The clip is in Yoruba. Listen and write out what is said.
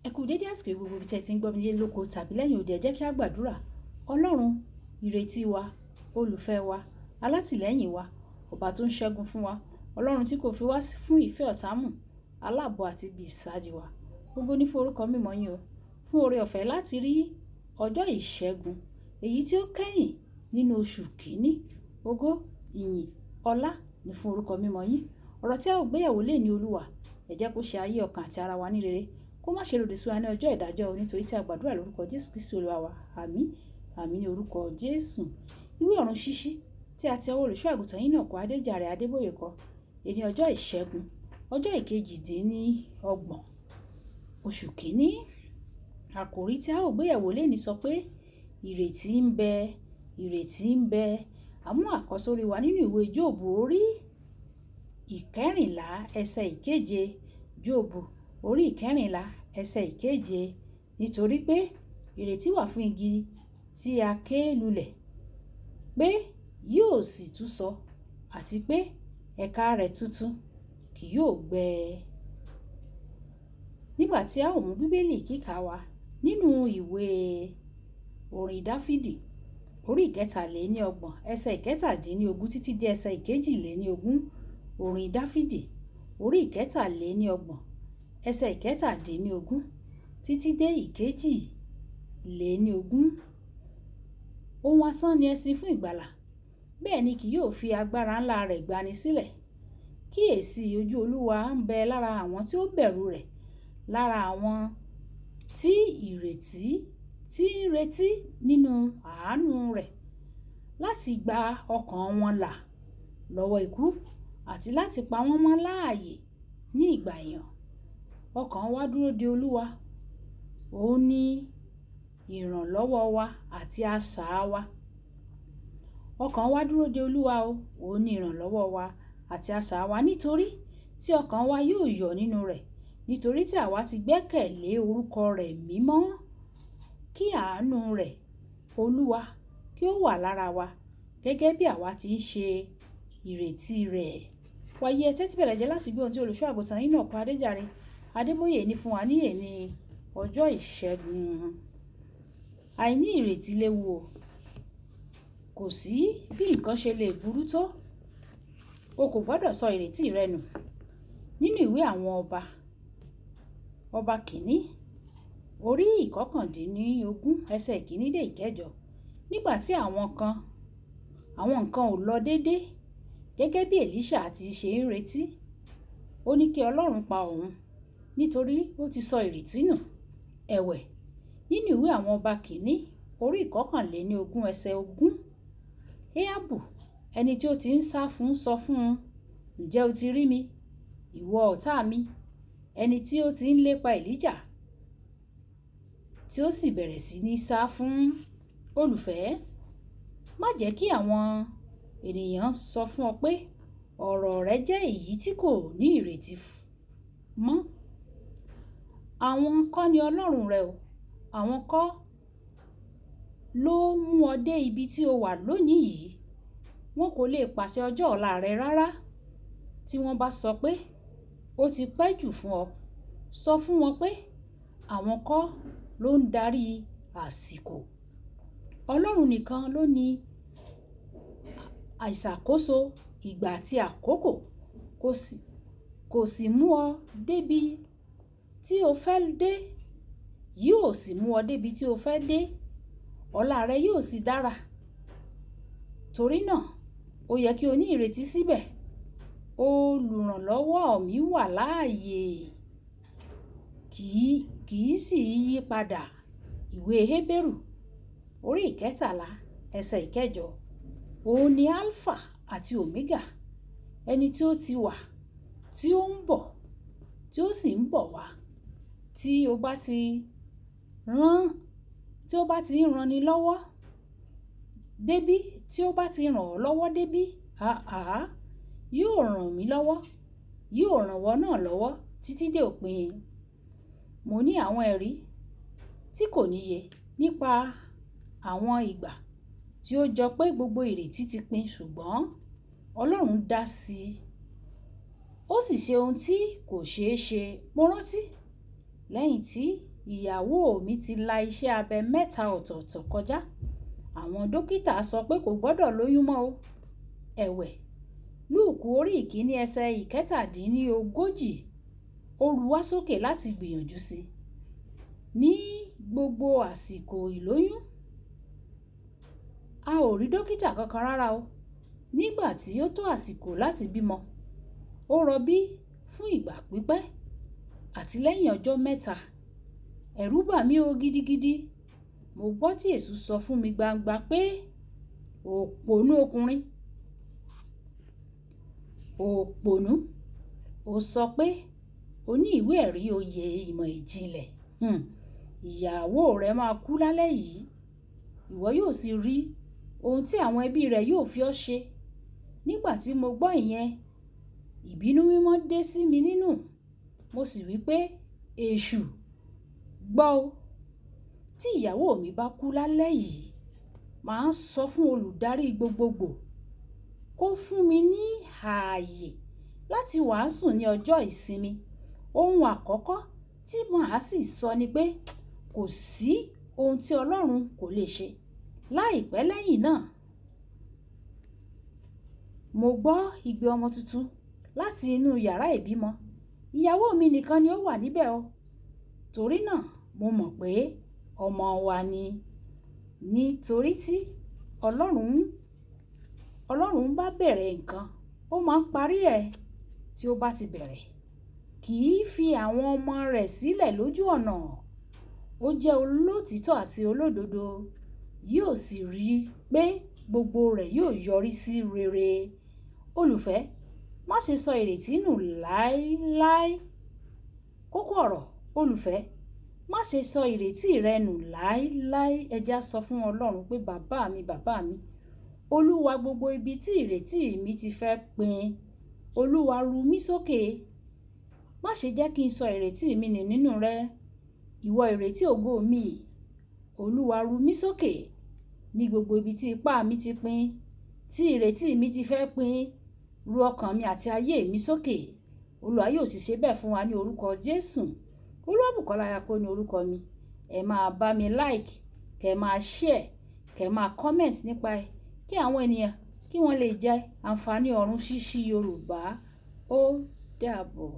Ẹ kú dédé àsìkò yìí gbogbo ibi tí ẹ ti ń gbọ́ mi nílé lóko tàbí lẹ́yìn odi. Ẹ jẹ́ kí a gbàdúrà. Ọlọ́run, ìrètí wa, olùfẹ́ wa, alátìlẹ́yìn wa, ọba tó ń ṣẹ́gun fún wa, Ọlọ́run tí kò fi wá fún ìfẹ́ ọ̀tá mù, aláàbò àti ibi ìsádi wa. Ògo ní fún orúkọ mímọ́ yín o, fún oore ọ̀fẹ́ láti rí ọjọ́ ìṣẹ́gun, èyí tí ó kẹ́yìn nínú oṣù kìíní. Ògo, ìyìn, ọlá ní fún orúkọ mímọ́ yín. Ọ̀rọ̀ tí a ó gbéyẹ̀wò lónìí Olúwa, ẹ jẹ́ kó ṣe ayé ọkàn àti ara wa ní rere. Kó má ṣe lòdì sí wa ní ọjọ́ ìdájọ́ o, nítorí tí a gbàdúrà lórúkọ Jésù Kristi Olúwa wa. Àmín. Àmín ní orúkọ Jésù. Ìwé ọ̀run ṣíṣí tí a ti ọwọ́ olùṣọ́ àgùntàn Enoch Adéjàre Adébóyè kọ. Èní ọjọ́ ìṣẹ́gun, ọjọ́ ìkejìdínlọ́gbọ̀n, oṣù kìíní. Àkòrí tí a ó gbéyẹ̀wò lónìí sọ pé ìrètí ń bẹ, ìrètí ń bẹ. A mú àkọ́sórí wa nínú ìwé Jóòbù orí ìkẹrìnlá ẹsẹ̀ ìkeje. Jóòbù orí ìkẹrìnlá ẹsẹ̀ ìkeje. Nítorí pé ìrètí wà fún igi tí a ké lulẹ̀, pé yóò sì tún so, àti pé ẹ̀ka rẹ̀ tuntun kì yóò gbẹ. Nígbà tí a ó mú bíbélì kíkà wa nínú ìwé orin Dáfídì orí ìkẹtàléníọgbọ̀n ẹsẹ̀ ìkẹtàdínlógún títí dé ẹsẹ̀ ìkejìléníogún. Orin Dáfídì orí ìkẹtàléníọgbọ̀n ẹsẹ̀ ìkẹtàdínlógún títí dé ìkejìléníogún. Ohun asán ni ẹṣin fún ìgbàlà, bẹ́ẹ̀ ni kì yóò fi agbára ńlá rẹ̀ gbani sílẹ̀. Kíyèsi, ojú Olúwa ń bẹ lára àwọn tí ó bẹ̀rù rẹ̀, lára àwọn tí ìrètí tí ń retí nínú àánú rẹ̀, láti gba ọkàn wọn là lọ́wọ́ ikú àti láti pa wọ́n mọ́ láàyè ní ìgbà ìyàn. Ọkàn wa dúró de Olúwa, òun ni ìrànlọ́wọ́ wa àti asà wa. Ọkàn wa dúró de Olúwa o, òun ni ìrànlọ́wọ́ wa àti asà wa, nítorí tí ọkàn wa yóò yọ̀ nínú rẹ̀, nítorí tí àwa ti gbẹ́kẹ̀lé orúkọ rẹ̀ mímọ́. Kí àánú rẹ̀, Olúwa, kí ó wà lára wa, gẹ́gẹ́ bí àwa ti ń ṣe ìrètí rẹ̀. Wàyí ẹ tẹ́tí bẹ̀lẹ̀ jẹ́ láti gbọ́ ohun tí olùṣọ́ àgùntàn Enoch Adéjàre Adébóyè ní fún wa ní èní ọjọ́ ìṣẹ́gun. Àìní ìrètí léwu o. Kò sí bí nǹkan ṣe lè burú tó. O kò gbọdọ̀ sọ ìrètí rẹ nù. Nínú ìwé àwọn ọba, ọba kìíní, orí ìkọkàndínlógún ẹsẹ̀ ìkíní dé ìkẹjọ. Nígbà tí àwọn nǹkan ò lọ dédé gẹ́gẹ́ bí Èlíṣà ti ṣe ń retí, ó ní kí Ọlọ́run pa òun nítorí ó ti sọ ìrètí nù. Ẹ̀wẹ̀, nínú ìwé àwọn ọba kìíní, orí ìkọkànléníogún ẹsẹ̀ ogún, Ahabu, ẹni tí ó ti ń sá fún sọ fún un, "Ǹjẹ́ o ti rí mi, ìwọ ọ̀tá mi?" Ẹni tí ó ti ń lépa Èlíjà, tí ó sì bẹ̀rẹ̀ sí ní sá fún olùfẹ́. Má jẹ́ kí àwọn ènìyàn sọ fún ọ pé ọ̀rọ̀ rẹ jẹ́ èyí tí kò ní ìrètí mọ́. Àwọn kọ́ ni Ọlọ́run rẹ o. Àwọn kọ́ ló mú ọ dé ibi tí o wà lónìí yìí. Wọn kò lè pàṣẹ ọjọ́ ọ̀la rẹ rárá. Tí wọ́n bá sọ pé ó ti pẹ́ jù fún ọ, sọ fún wọn pé àwọn kọ́ ló ń darí àsìkò. Ọlọ́run nìkan ló ní àìṣàkóso ìgbà àti àkókò. Kò sì mú ọ débi tí o fẹ́ dé, yóò sì mú ọ débi tí o fẹ́ dé. Ọlá rẹ yóò sì dára. Torí náà, ó yẹ kí o ní ìrètí síbẹ̀. Olùrànlọ́wọ́ mi wà láàyè, kì í sì yí padà. Ìwé Hébérù orí ìkẹtàlá ẹsẹ̀ ìkẹjọ. Òun ni Alpha àti Omega, ẹni tí ó ti wà, tí ó ń bọ̀, tí ó sì ń bọ̀ wá. Tí ó bá ti ń ranni lọ́wọ́ débí, tí ó bá ti ràn ọ́ lọ́wọ́ débí, àá, yóò ràn mí lọ́wọ́, yóò ràn wọ́ náà lọ́wọ́ títí dé òpin. Mo ní àwọn ẹ̀rí tí kò níye nípa àwọn ìgbà tí ó jọ pé gbogbo ìrètí ti pin, ṣùgbọ́n Ọlọ́run dá sí i. Ó sì ṣe ohun tí kò ṣe é ṣe. Mo rántí lẹ́yìn tí Ìyàwó mi ti la iṣẹ́ abẹ 3 ọ̀tọ̀ọ̀tọ̀ kọjá. Àwọn dókítà sọ pé kò gbọ́dọ̀ lóyún mọ́ o. Ẹ̀wẹ̀, Lúùkù orí 1 ẹsẹ̀ 37, ó ru wá sókè láti gbìyànjú sí i. Ní gbogbo àsìkò ìlóyún, a ò rí dókítà kankan rárá o. Nígbà tí ó tó àsìkò láti bímọ, ó rọbí fún ìgbà pípẹ́ àti lẹ́yìn ọjọ́ 3. Ẹ̀rù bà mí o gidigidi. Mo gbọ́ tí èṣù sọ fún mi gbangba pé, "Òpònú ọkùnrin, òpònú." Ó sọ pé, "O ní ìwé ẹ̀rí oyè ìmọ̀ ìjìnlẹ̀. Ìyàwó rẹ máa kú lálẹ́ yìí. Ìwọ yóò sì rí ohun tí àwọn ẹbí rẹ yóò fi ọ́ ṣe." Nígbà tí mo gbọ́ ìyẹn, ìbínú mímọ́ dé sí mi nínú. Mo sì wí pé, "Èṣù, gbọ́ o. Tí ìyàwó mi bá kú lálẹ́ yìí, màá sọ fún olùdarí gbogbogbò kó fún mi ní ààyè láti wàásù ní ọjọ́ ìsinmi. Ohun àkọ́kọ́ tí màá sì sọ ni pé kò sí ohun tí Ọlọ́run kò lè ṣe." Láìpẹ́ lẹ́yìn náà, mo gbọ́ igbe ọmọ tuntun láti inú yàrá ìbímọ. Ìyàwó mi nìkan ni ó wà níbẹ̀ o. Torí náà mo mọ̀ pé ọmọ wa ni. Nítorí tí Ọlọ́run bá bẹ̀rẹ̀ nǹkan, ó máa ń parí ẹ̀ tí ó bá ti bẹ̀rẹ̀. Kì í fi àwọn ọmọ rẹ̀ sílẹ̀ lójú ọ̀nà. Ó jẹ́ olóòtítọ́ àti olódodo. Yóò sì rí pé gbogbo rẹ̀ yóò yọrí sí rere. Olùfẹ́, má ṣe sọ ìrètí nù láéláé. Kókó ọ̀rọ̀, olùfẹ́, má ṣe sọ ìrètí rẹ nù láéláé. Ẹ jẹ́ á sọ fún Ọlọ́run pé bàbá mi, bàbá mi, Olúwa, gbogbo ibi tí ìrètí mi ti fẹ́ pin, Olúwa ru mí sókè. Má ṣe jẹ́ kí n sọ ìrètí mi nù nínú rẹ. Ìwọ ìrètí ògo mi, Olúwa ru mí sókè. Ní gbogbo ibi tí ipá mi ti pin, tí ìrètí mi ti fẹ́ pin, ru ọkàn mi àti ayé mi sókè. Olúwa yóò sì ṣe bẹ́ẹ̀ fún wa ní orúkọ Jésù. Olúwabùkọ́lá Ayako ní orúkọ mi. Ẹ máa bá mi like, kẹ máa share, kẹ máa comment nípa ẹ̀ kí àwọn ènìyàn kí wọ́n lè jẹ àǹfààní ọ̀run ṣíṣí Yorùbá. Ó dàbọ̀.